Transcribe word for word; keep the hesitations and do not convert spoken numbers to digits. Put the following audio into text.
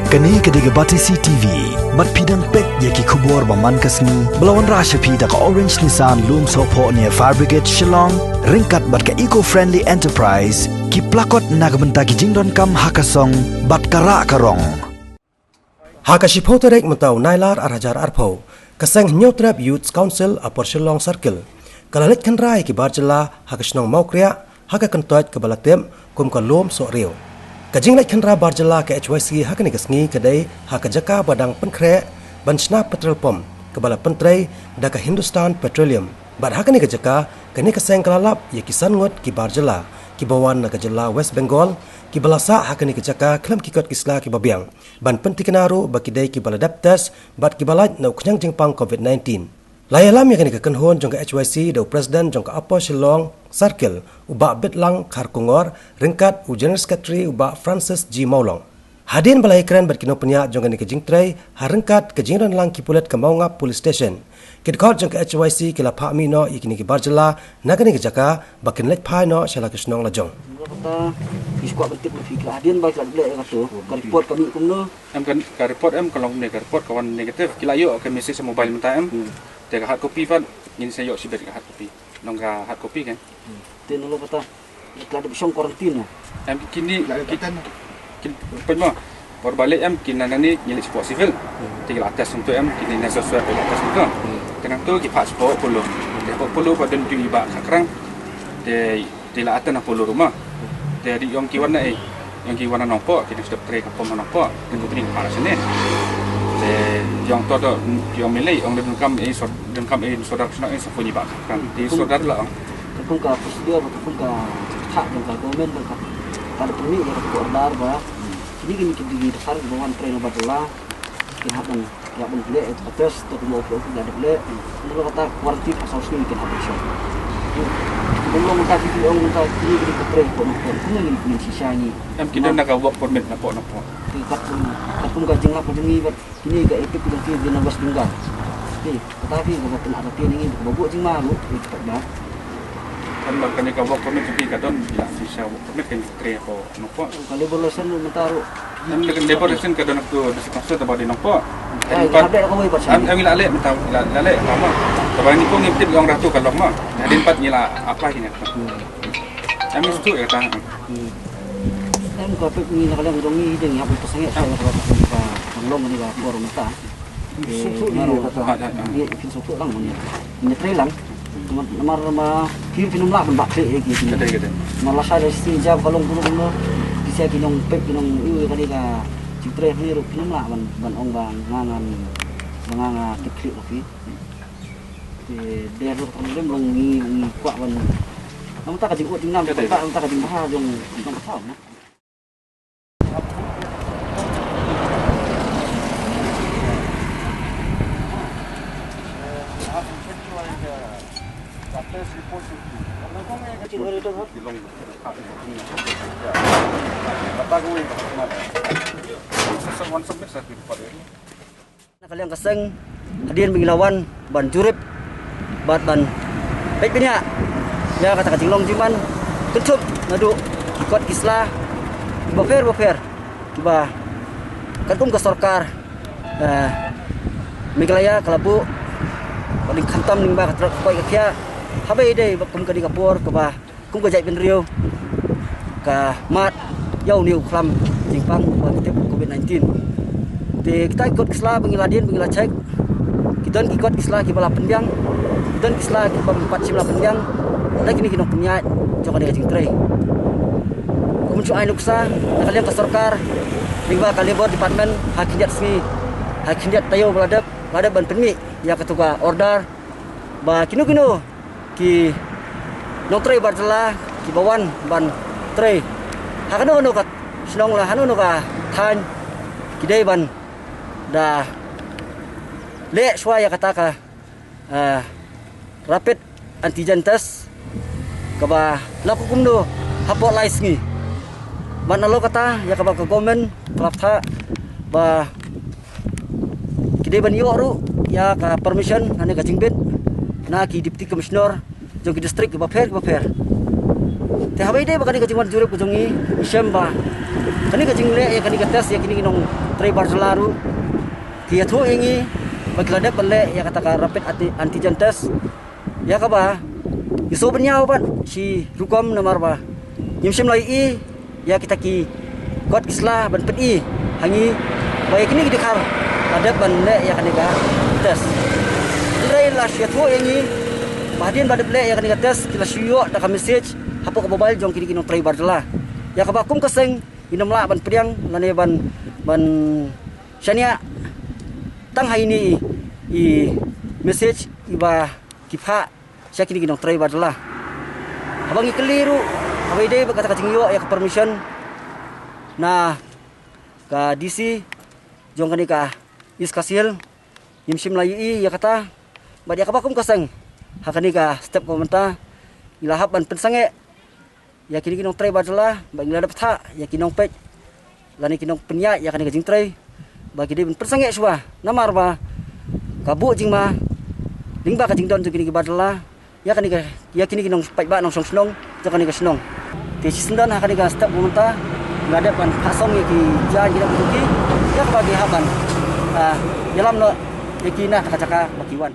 Kane ka dei ka Batesi T V. Bad phi dang peit ïa ki khubor ba man ka sngi ba la wanrah sha phi da ka Orange Nissan Lumsohphoh near Fire Brigade Shillong, ryngkat bad ka Eco Friendly Enterprise, ki plakot na ka bynta ki jingdonkam ha ka song bad ka rah ka rong. Ha ka shiphew tarik mynta u Nailar ar hajar arphew, ka seng Hynñiewtrep Youth Council Upper Shillong Circle ka la leit khynra ïa ki bar jylla ha ka shnong Mawkriah ha ka kyntoit kaba la tip kum ka Lumsohriew. Ka jingleit khynra bar jylla ka H Y C ha kane ka sngi ka dei ha ka jaka ba dang pynkhreh ban shna petrol pump kaba la pyntrei da ka Hindustan Petroleum. Bad ha kane ka jaka, kane ka seng ka la lap ïa ki san ngut ki bar jylla kiba wan na ka jylla West Bengal, kiba la sah ha kane ka jaka khlem ki kot ki sla kiba biang, ban pyntikna ruh ba ki dei kiba la dep test bad kiba lait na u khñiang jingpang covid nineteen. La ïalam ïa kane ka kynhun jong ka H Y C da u President jong ka Upper Shillong Circle, u Bah Bitlang Kharkongor, ryngkat u General Secretary, u Bah Francis G Mawlong. Hadien ba la ïakren bad ki nongpynïaid jong kane ka jingtrei ha ryngkat ka jingdonlang ki pulit ka Mawngap Police Station, ki dkhot jong ka H Y C ki la phah mih noh ïa kine ki bar jylla na kane ka jaka ba kin leit phai noh sha la ka shnong lajong. Kata ki squad ban tip na phi, ki la hadien ba ki la leh ïa kato, ka report ka mih kumno? Em, ka, ka report em ka long ne, ka report ka wan negative. Ki la ïoh ka message ha mobile mynta em. Hmm. Te ka hard copy pat ngin sa ïoh shibit ka hard copy. Nong ka hard copy kan. Hmm. Te nalor kata ki la dep shong quarantine, eh? Em, kine ki, ki, pynmah. Por ba leit em, kine nangne ngi leit shapoh civil. Hmm. Te ki la test hangto em, kine nasal swab ki la test hangto. Hmm. Te nangto ki phah shapoh Apollo. Te hapoh Apollo pat don ju i Bah Kharkrang. Te Te la attend ha Apollo ruh ma. Te dei ïong ki wan na ei, ïong ki wan na Nongpoh, ki dang sdang trei ka pom ha Nongpoh. Te company ka phah shane. Te ïong to to, ïong Milei, ong da donkam ei sor, donkam ei sordar shnong ei sa phone ïa Bah Kharkrang. Te sordar la ong. Ka kum ka procedure, ka kum ka, ka jong ka government, ka, ka da permit ïa ka order ba kine kine ki dei ki dkhar kiba wan trei na Bathala. Kin hap ban, ïa ban leh test, to kumba u phi ong la dep leh. Nalor kata quarantine ha saw sngi kin hap ban shong. Kin long mynta ki ong mynta kine ki dei ki trei hapoh Nongpoh, kumno ngin, ngin shisha ngi. Em, ki don na ka work permit napoh Nongpoh. Ki katkum, katkum ka jinglap ka jong ngi bad kine ka epic ki jong ki dei na West Bengal. Ki kata ki kaba pynat ïa ngi, kaba buh jingma ruh, ki pat ba. Kan ba kane ka work permit jong ki ka don, la shisha work permit kan ki trei hapoh Nongpoh. Ka labour license ruh mynta ruh. Em, ka labour license ka don ha ka district council, tangba dei Nongpoh. Ai, hadien pat ngi la leh kawei pat, em, em, ngi la leh mynta, ngi la, la leh mynta ma. Tangba ngi kum ngi tip ïong ratu ka long ma. Hadien pat ngi la apply kine. Hmm. Em, ngi sngewthuh ïa kata. Hmm. Em, ka peit ngi na ka liang jong ngi, ngi hap ban pynsangeh shuwa ïa kaba ka long kane ka por mynta. Phin sngewthuh lang, ïa, phin sngewthuh lang, ngi trei lang. Namar, namar ma phi, phin ym lah ban bah khlieh ïa ki. Ka dei, ka dei. Namar lashai da shi jab ka long kumno kumno. Phi sha ki nongpeit, ki nong ïoh ïa kane ka jingtrei hangne ruh phin ym lah ban, ban ong ba nga ngan, ba nga nga tip khlieh ma phi. Te dei ruh ka problem long ngi, ngi kwah ban. Namar ta ka jingkut jingnam, ka dei, ka, namar ta ka jingbha jong, jong ka thaw na. Na ka liang ka seng, hadien ba ngi la wan ban jurip bad ban peit bniah ïa kata ka jinglong jingman, kynthup naduh ki kot ki sla kiba pher ba pher kiba katkum ka sorkar, eh, Meghalaya ka la buh ba dang khamtam lyngba ka trot ka koit ka khiah. Haba ïadei bad kum kane ka por kaba kum ka jaitbynriew ka mad ïa une u khlam jingpang ba ngi tip covid nineteen. Te kita ki kot ki sla ba ngi la dien ba ngi la check, ki don ki kot ki sla kiba la pynbiang, ki don ki sla kiba ym pat shym la pynbiang da kine ki nongpynïaid jong kane ka jingtrei. Kum shu ai nuksa na ka liang ka sorkar lyngba ka Labour Department, ha khyndiat sngi, ha khyndiat taïew ba la dep, la dep ban pynmih ïa katu ka order ba kino kino ki nongtrei bar jylla kiba wan ban trei ha kano kano ka shnong la ha kano kano ka thaiñ, ki dei ban da leh shuwa ïa kata ka, eh, rapid antigen test kaba la kumno hapoh lai sngi. Bad nalor kata ïa kaba ka government ka la phah ba ki dei ban ïoh ruh ïa ka permission lane ka jingbit na ki Deputy Commissioner jong ki district kiba pher kiba pher. Te haba ïadei bad kane ka jingwan jurip ka jong ngi, ngi shem ba Kane ka jingleh ïa kane ka test ïa kine ki nongtrei bar jylla ruh ki ïathuh ïa ngi ba ki la dep ban leh ïa kata ka rapid anti- antigen test, ïa kaba ngi sngewbha ban ïa shi rukom namar ba ngim shym la ïohi ïa kita ki kot ki sla ban pyni ha ngi ba ïa kine ki dkhar la dep ban leh ïa kane ka test. Hynrei la shu ïathuh ïa ngi ba hadien ba dep leh ïa kane ka test ki la shu ïoh da ka message hapoh ka mobile jong kine ki nongtrei bar jylla, ïa kaba kum ka seng ngin ym lah ban pdiang lane ban ban shaniah tang ha ine i message iba ki phah sha kine ki nongtrei bar jylla. Haba ngi kylli ruh haba ïadei bad kata ka jingïoh ïa ka permission na ka D C jong kane ka East Khasi Hills, ngim shym la ïohi ïa kata. Bad ïa kaba kum ka seng ha kane ka step kaba mynta ngi la hap ban pynsangeh ïa kine ki nongtrei bar jylla ba ngi la dep thah ïa ki nongpeit lane ki nongpynïaid ïa kane ka jingtrei ba ki dei ban pynsangeh shuwa namar ba ka buh jingma lyngba ka jingdon jong kine ki bar jylla ïa kane ka ïa kine ki nongpaidbah nongshong shnong jong kane ka shnong. Te shisyndon ha kane ka step mynta ngi la dep ban phah song ïa ki jaiñ ki dep ki ïa kaba ki hap ban, ah, ïalam noh ïa ki na kata ka jaka ba ki wan.